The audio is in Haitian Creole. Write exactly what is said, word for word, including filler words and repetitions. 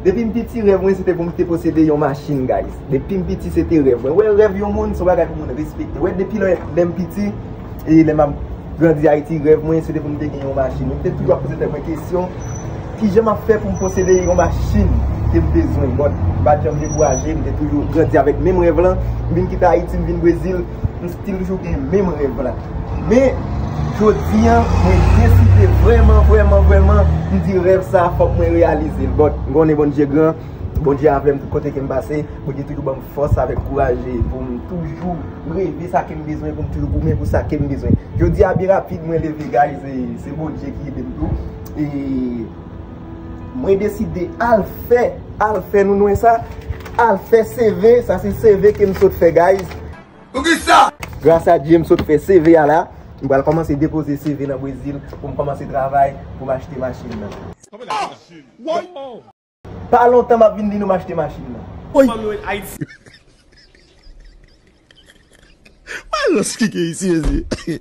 Depi m piti, rèv mwen se te pou m te posede yon machin, guys. Depi m piti, se te rèv mwen. Wè, rèv yon moun, se yon bagay pou moun respekte. Wè, depi lè, lè m piti, e lè m ap grandi Ayiti, rèv mwen, se te pou m te gen yon machin. Mwen te toujou ap poze tèt mwen kesyon, kijan m ap fè pou m posede yon machin ke m bezwen? But, m pa t janm dekouraje, m te toujou grandi avèk menm rèv lan. M vin kite Ayiti, m vin Brezil, m still toujou gen menm rèv la. Men, jodi a, mwen deside vrèman, vrèman, vrèman, m di rèv sa a, fòk mwen reyalize l. But, m konnen Bondye gran, Bondye avè m tout kote ke m pase, Bondye toujou ban m fòs avèk kouraj pou m toujou reve sa ke m bezwen, pou m toujou goumen pou sa ke m bezwen. Jodi a, byen rapid, mwen leve, guys, e se Bondye ki ede m tou. E mwen deside al fè, al fè nou wè sa, al fè C V, sa se C V ke m sot fè, guys. Poukisa? Gras a Dye, m sot fè C V a la. M pral kòmanse depoze C V nan Brezil pou m kòmanse travay pou m achte machin nan. Pa lontan m ap vin di nou m achte machin nan. Oy! Mwen lòs ki gen isi, mezi.